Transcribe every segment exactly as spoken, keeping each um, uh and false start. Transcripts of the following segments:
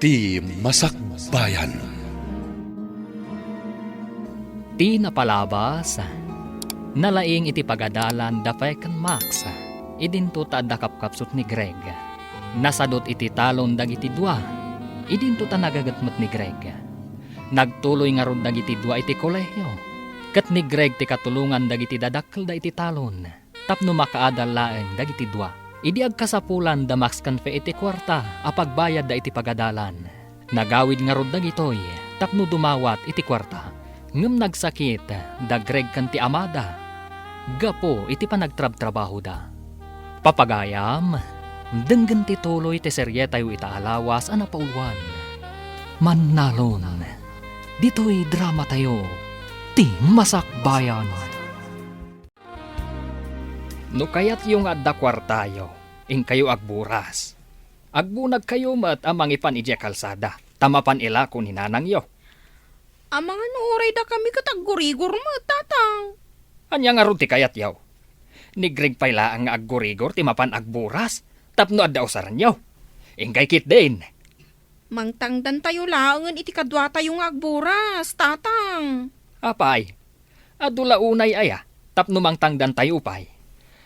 Ti Masakbayan. Ti napalabas, nalaing iti pagadalan da Peck ken Max. Idinto ta adda kapkapsut ni Greg. Nasadut iti talon dagiti dua. Idinto ta nagaget met ni Greg. Nagtuloy ngarud dagiti dua iti kolehio, ket ni Greg ti katulongan dagiti dadakkelda iti talon. Tapno makaadal laeng dagiti dua. Idi agkasapulan da Max ken Fe iti kuarta a pagbayadda iti pagadalan, nagawid ngarud dagitoy tapno dumawat iti kuarta. Ngem nagsakit da Greg ken ti amada gapu iti panagtrabtrabahoda. Papagayam, denggen ti tuloy ti serietayo ita a lawas a napauluan, Mannalon. Ditoy dramatayo, Ti Masakbayan. No kayatyo nga adda kuartayo, inkayo agburas. Agbunagkayo met a mangipan idiay kalsada, ta mapan ilako ni nanangyo. Amangan no uray dakami ket aggurigor met, Tatang. Ania ngarud ti kayatyo? Ni Greg pay laeng nga aggurigor ti mapan agburas tapno adda usaranyo. Inkay ketdin. Mangtangdantayo laengen iti kaduatayo nga agburas, Tatang. Apay, adu la unay aya tapno mangtangdantayo pay?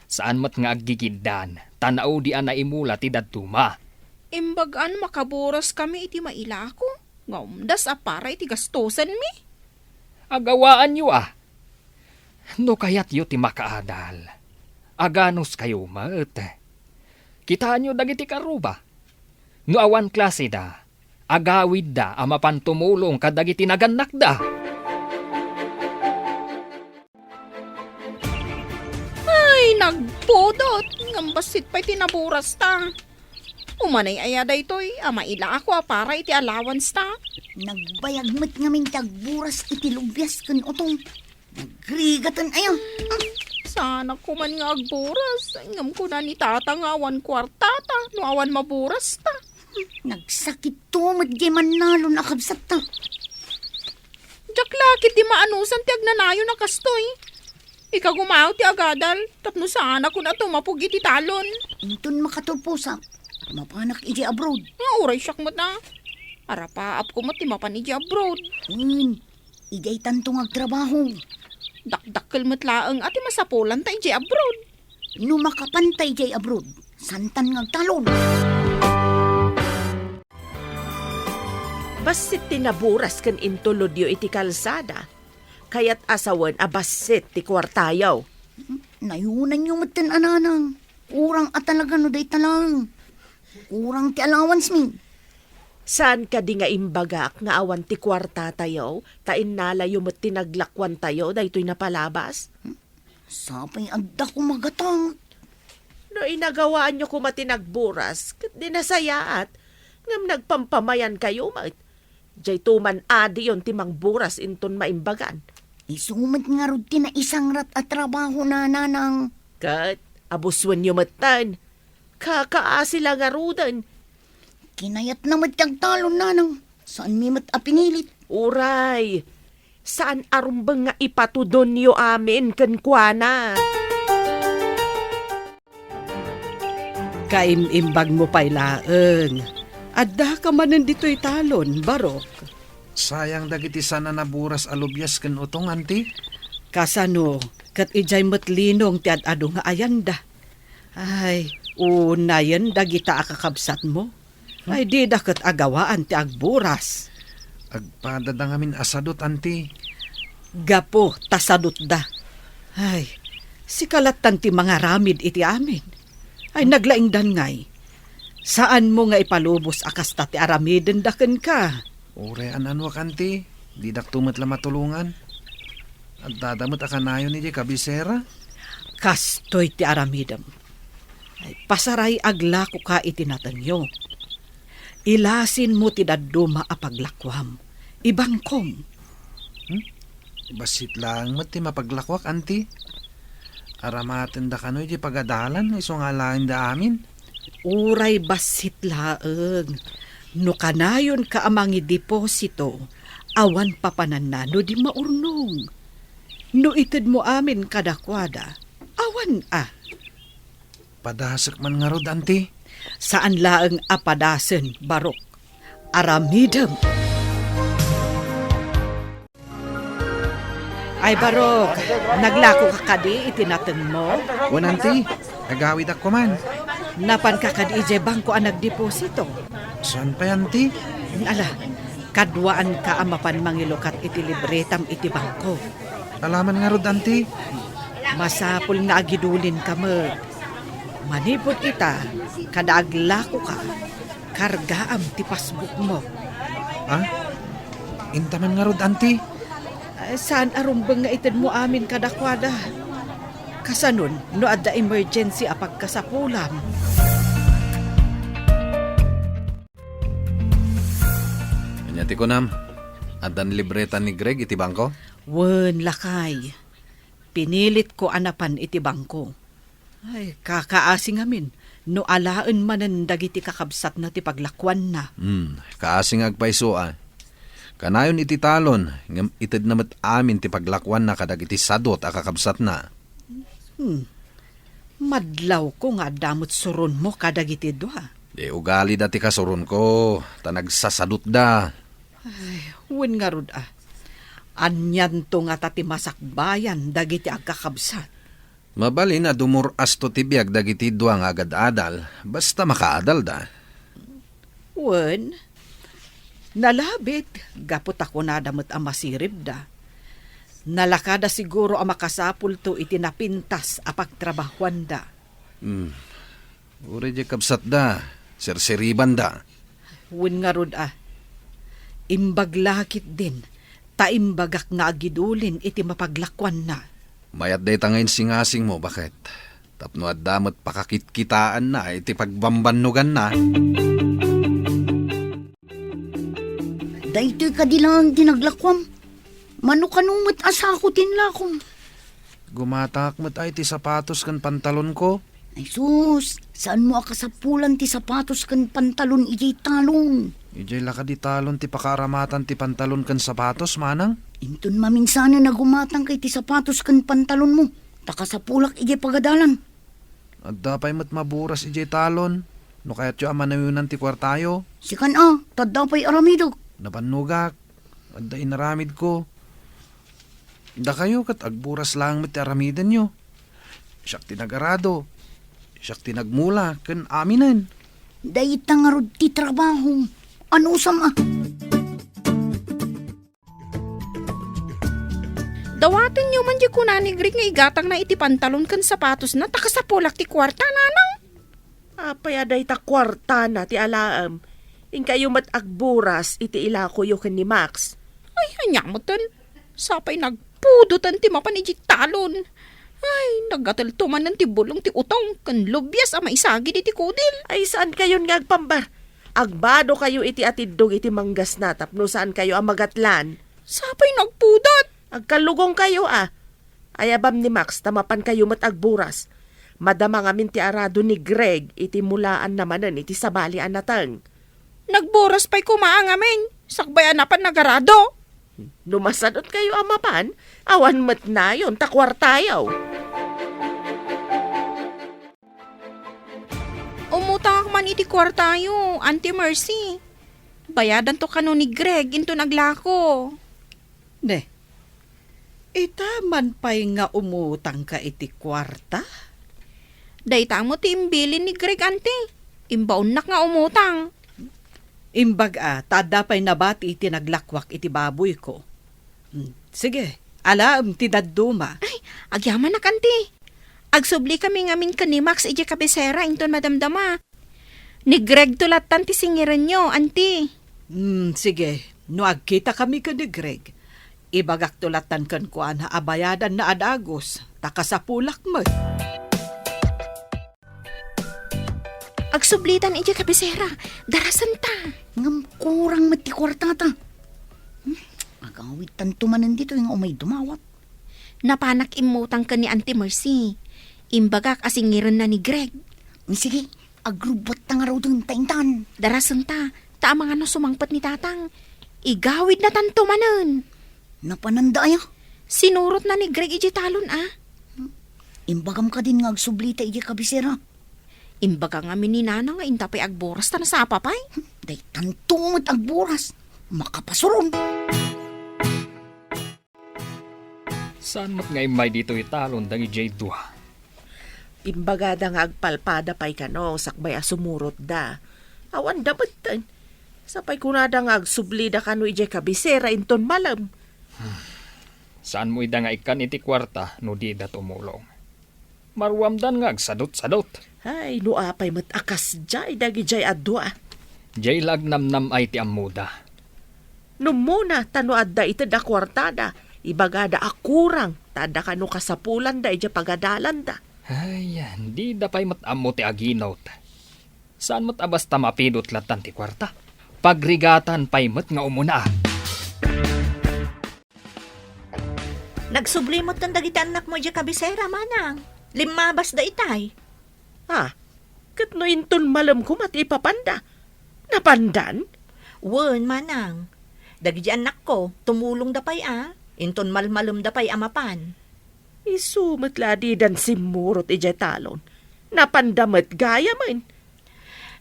Saan met nga aggigiddan, ta naudi a naimula ti dadduma. Imbag-an makaburaskami iti mailako nga umdas a para iti gastusenmi. Agawaanyo a. No kayatyo ti makaadal, aganuskayo met. Kitaenyo dagiti karuba. No awan klaseda, agawidda a mapan tumulong kadagiti nagannakda. Ay, nagpudot! Ngem bassit pay ti naburasta. Umanay aya daytoy a mailako a para iti allowance ta? Nagbayag met ngamin ti agburas iti lubias ken utong. Nagrigaten aya. Ah, saanak man nga agburas, ngem kuna ni Tata nga awan kuartata no awan maburasta. Nagsakitto met diay mannalon a kabsatta. Diak la ketdi maanusan ti agnanayon a kastoy. Ikagumaw ti agadal, tapno saanak a tumapog iti talon. Inton makatulposak, mapanak idiay abroad. Nga uray siak met a. Arapaapko met ti mapan idiay abroad. Wen, idiay tanto nga agtrabaho. Dakdakkel met laeng a ti masapulanta idiay abroad. No makapanta idiay abroad, santan nga agtalon. Bassit ti naburas ken intulodyo iti kalsada. Kayat a sawen a bassit ti kuartayo. Nayunanyo metten a nanang. Kurang a talaga no dayta laeng. Kurang ti allowance mi. Saan kadi nga imbagak nga awan ti kuartatayo, ta innalayo met ti naglakuantayo daytoy napalabas? Sapay adda koma gatang. No inagawaanyo koma ti nagburas, ket di nasayaat, ngem nagpampamayankayo met. Diayto man adiyon ti mangburas inton maimbagan. Isu met ngarud ti naisangrat a trabaho na, nanang. Ket abuswenyo metten. Kakaasi la ngaruden. Kinayatna met ti agtalon, nanang. Saanmi met a pinilit. Uray, saan a rumbeng nga ipatudonyo amin kenkuana. Kaim-imbagmo pay laeng. Addaka manen ditoy talon, Barok. Sayang dagiti saan a naburas a lubias ken utong, anti? Kasano, ket idiay met linong ti ad-adu nga ayanda. Ay, unayen dagita a kakabsatmo. Ay, dida ket agawaan ti agburas. Agpadada ngamin a sadut, anti. Gapu ta sadutda. Ay, sika lattan ti mangaramid iti amin. Ay, naglaingdan ngay. Saanmo nga ipalubos a kasta ti aramidenda kenka. Uray an-anuak, anti. Didakto met la matulongan. Addada met a kanayon idiay kabisera. Kastoy ti aramidem. Ay, pasaray aglakoka iti natengyo. Ilasinmo ti dadduma a paglakuam. Ibangkom. Hmm? Bassit laeng met ti mapaglakuak, anti. Aramatenda kano iti pagadalan nga isu nga alaenda amin. Uray bassit laeng. No kanayonka a mangideposito, awan papananna no di maurnong. No itedmo amin kadakuada, awan a. Padasek man ngarud, anti? Saan laeng a padasen, Barok. Aramidem. Ay, Barok, naglako ka kadi iti natengmo? Wen, anti, agawidak koman. Napan ka kadi idiay bangko a nagdeposito? Saan pay, anti? Ala, kaduaanka a mapan mangilukat iti libretam iti bangko. Alaman ngarud, anti? Masapul nga agidulinka met. Manipud ita, kada aglakoka, kargaam ti passbookmo. Ha? Intaman ngarud, anti? Eh, saan a rumbeng nga itedmo amin kadakuada. Kasanon, no adda emergency a pagkasapulam? Ania ti kunam? Addan libreta ni Greg iti bangko? Wen, lakay. Pinilitko a napan iti bangko. Ay, kakaasi ngamin, no alaen manen dagiti kakabsatna ti paglakuanna. Hmm, kaasi nga agpayso a. Kanayon iti talon, ngem itedna met amin ti paglakuanna kadagiti sadut a kakabsatna. Hmm. Madlawko nga adda met suronmo kadagiti dua. Di ugalida ti kasuronko, ta nagsasadutda. Ay, wen ngarud a. Anianto ngata ti masakbayan dagiti agkakabsat? Mabalin a dumur-asto ti biag dagiti dua nga agad-adal, basta makaadalda. Wen, nalabit, gapu ta kunada met a masiribda. Nalakada siguro a makasapulto iti napintas a pagtrabahuanda. Hmm. Uray diay kabsatda, sirsiribanda. Wen ngarud a. Imbag la ketdin, ta imbagak nga agidulin iti mapaglakuanna. Mayat dayta nga insingasingmo, baket? Tapno adda met pakakitkitaanna iti pagbambannoganna. Daytoy kadi laeng ti naglakuam? Mano kano met a sako ti inlakom? Gumatangak met ay ti sapatos ken pantalonko. Ay sus, saanmo a kasapulan ti sapatos ken pantalon idiay talon? Idiay la kadi talon ti pakaaramatan ti pantalon ken sapatos, manang? Inton maminsanen a gumatangka iti sapatos ken pantalonmo, ta kasapulak idiay pagadalan. Adda pay met maburas idiay talon, no kayatyo a manayonan ti kuartayo. Sikan a, ta adda pay aramidek. Nabannogak, adda inaramidko. Dakayo ket agburas laeng met ti aramidenyo. Siak ti nagarado, siak ti nagmula, ken aminen. Dayta ngarud ti trabahom. Anusam a? Dawatenyo man diay kuna ni Greg nga igatangna iti pantalon ken sapatosna, ta kasapulak ti kuarta, nanang. Apay a dayta kuartana ti alaem? Inkayo met agburas iti ilakoyo ken ni Max. Ay, ania meten? Sapay nagpudotan ti mapan idiay talon. Ay, nagatelto manen ti bulong ti utong ken lubias a maisagid iti kudil. Ay, saankayon nga agpambar? Agbadokayo iti atiddog iti manggasna tapno saankayo a magatlan. Sapay nagpudat. Agkallugongkayo a. Ayabam ni Max ta mapankayo met agburas. Madama ngamin ti arado ni Greg iti mulaanna manen iti sabali a nateng. Nagburas pay koma a ngamin, sakbay a napan nagarado. No masadutkayo a mapan, awan met nayon ta kuartayo. Umutangak man iti kuartayo, Auntie Mercy. Bayadanto kano ni Greg inton aglako. Ne, ita man pay nga umutangka iti kuarta? Dayta met ti imbilin ni Greg, Auntie. Imbaonnak nga umutang. Imbag a, ta adda pay nabati iti naglakuak iti baboyko. Hmm, sige, alaem ti dadduma. Ay, agyamanak, Auntie. Agsublikami ngamin ken ni Max idiay kabisera inton madamdama. Ni Gregto lattan ti singirenyo, Auntie. Hmm, sige. No agkitakami ken ni Greg, ibagakto lattan kenkuana a bayadanna a dagus, ta kasapulak met. Agsublitan idiay kabisera, darasenta. Ngem kurang met ti kuartata. Hmm, agawidtanto manen ditoy nga umay dumawat. Napanak immutang ken ni Auntie Mercy. Imbagak a singirenna ni Greg. Sige, agrubbuatta ngaruden ta intan. Darasenta, ta amangan no sumangpet ni Tatang. Igawidnatanto manen. Napananda aya? Sinurotna ni Greg idiay talon a. Imbagam kadin nga agsublita idiay kabisera. Imbaga ngamin ni Nana nga inta pay agburas ta nasapa pay. Daytanto met agburas. Makapasuron. Saan met nga immay ditoy talon dagidiay dua? Imbagada nga agpalpada pay kano sakbay a sumurotda. Awanda metten. Sapay kunada nga agsublida kano idiay kabisera inton malem. Saanmo ida nga ikkan iti kuarta no dida tumulong? Maruamdan nga agsadutsadut. Ay, no apay met a kasdiay dagidiay a dua. Diay la agnamnam-ay ti ammoda. Nummona, ta no adda ited a kuartada, ibagada a kurang, ta adda kano kasapulanda idiay pagadalanda. Ay, dida pay met ammo ti aginot. Saan met a basta mapidot lattan ti kuarta? Pagrigatan pay met nga umuna. Nagsubli metten dagiti annakmo idiay kabisera, manang. Limmabasda itay. Ah, ket no inton malem koma ti ipapanda, napandan? Wen, manang. Dagiti annakko, tumulongda pay a, inton malmalemda pay a mapan. Isu met la a didan simmurot idiay talon. Napanda met gayamen.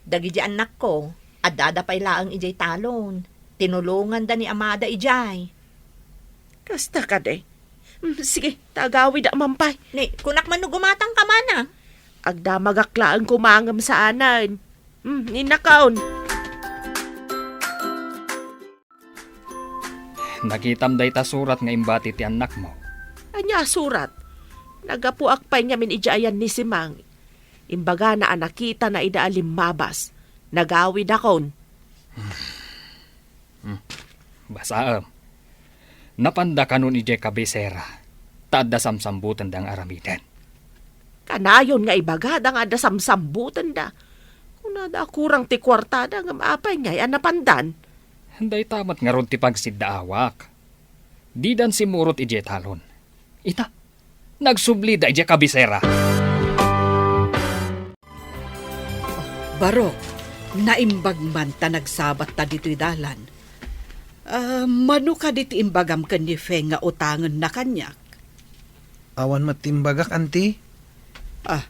Dagiti annakko, addada pay laeng idiay talon. Tinulonganda ni amada idiay. Kasta kadi. Mm, sige, ta agawida man pay. Ni, kunak man no gumatangka, manang. Agdamagak laeng koma ngem saanen. Mm, innakon. Nakitam dayta surat nga imbati ti annakmo. Ania a surat? Naggapuak pay ngamin idiay ayan ni Simang. Imbagana a nakitana ida a limmabas. Nagawidakon. Hmm. Basaem. Napanda kanon idiay kabisera, ta adda samsambutenda nga aramiden. Kanayon nga ibagada nga adda samsambutenda. Kunada a kurang ti kuartada ngem apay ngay a napandan? Dayta met ngarud ti pagsiddaawak. Didan simmurot idiay talon. Ita, nagsublida idiay kabisera. Barok, naimbag man ta nagsabatta ditoy dalan. Ah, mano kadi ti imbagam ken ni Fe nga utangenna kaniak? Awan met ti imbagak, anti. Ah,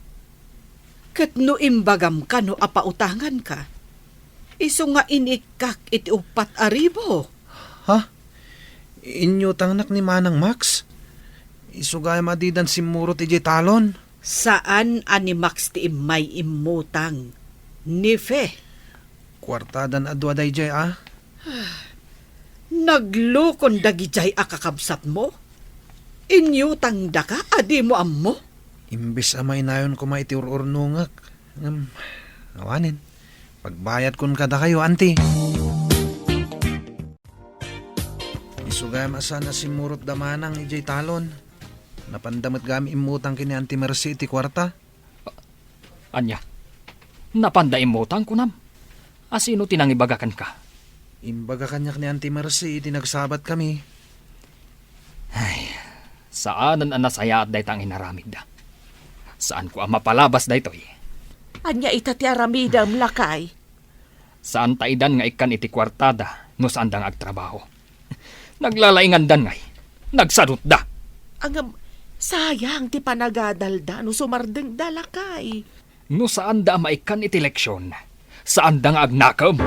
ket no imbagam kano a pautanganka, isu nga inikkak iti uppat a ribu. Ha? Inyutangnak ni Manang Max? Isu gayam a didan simmurot idiay talon. Saan a ni Max ti immay immutang. Ni Fe. Kuartadan a dua daydiay, a? Naglukon dagidiay a kakabsatmo? Inyutangdaka a dimo ammo? Imbes a mainayon koma iti ur-urnongek. Ngem, awanen. Pagbayadkon kadakayo, anti. Isu gayam a saan a simmurot da Manang idiay talon. Napanda met gayam immutang ken ni Anti Mercy iti kuarta. Ania? Napanda immutang, kunam? Asino ti nangibaga kenka? Imbaga kaniak ni Anti Mercy iti nagsabatkami. Ay, saanen a nasayaat dayta nga inaramidda. Saanko a mapalabas daytoy. Ania ita ti aramidem, lakay? Saan ta idan nga ikkan iti kuartada no saanda nga agtrabaho. Naglalaingandan ngay. Nagsadutda. Ngem, sayang ti panagadalda no sumardengda, lakay. No saanda a maikkan iti leksion, saanda nga agnakem.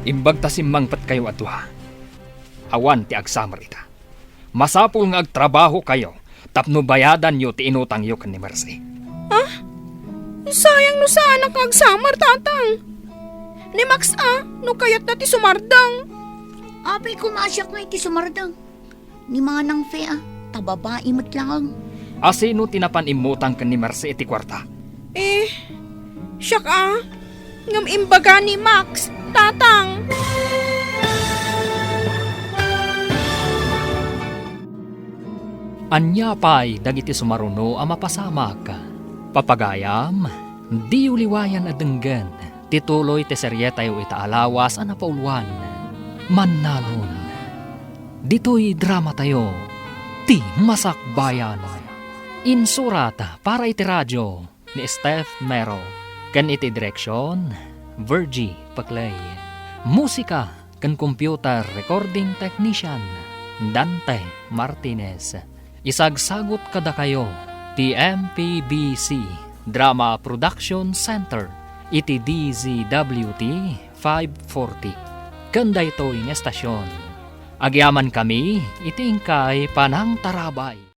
Imbag ta simmangpetkayo a dua. Awan ti agsamer ita. Masapul nga agtrabahokayo tapno bayadanyo ti inutangyo ken ni Mercy. Ah? Sayang no saanak nga agsamer, tatang. Ni Max a, no kayatna ti sumardeng. Apay koma a siak nga iti sumardeng. Ni Manang Fe a, ta babai met laeng. Asino ti napan immutang ken ni Mercy iti kuarta? Eh, siak a, ngem imbaga ni Max, tatang. Ania pay dagiti sumaruno a mapasamak? Papagayam, diyo liwayan a denggen ti tuloy ti serietayo ita a lawas a napauluan, Mannalon. Ditoy dramatayo, Ti Masakbayan. Insurat para iti radio ni Steph Mero, ken iti direksion, Virgie Peclay. Musika ken computer recording technician, Dante Martinez. Isagsagut kadakayo ti M P B C Drama Production Center iti D Z W T five forty. Ken daytoy nga estasion, agyamankami iti inkay panangtarabay.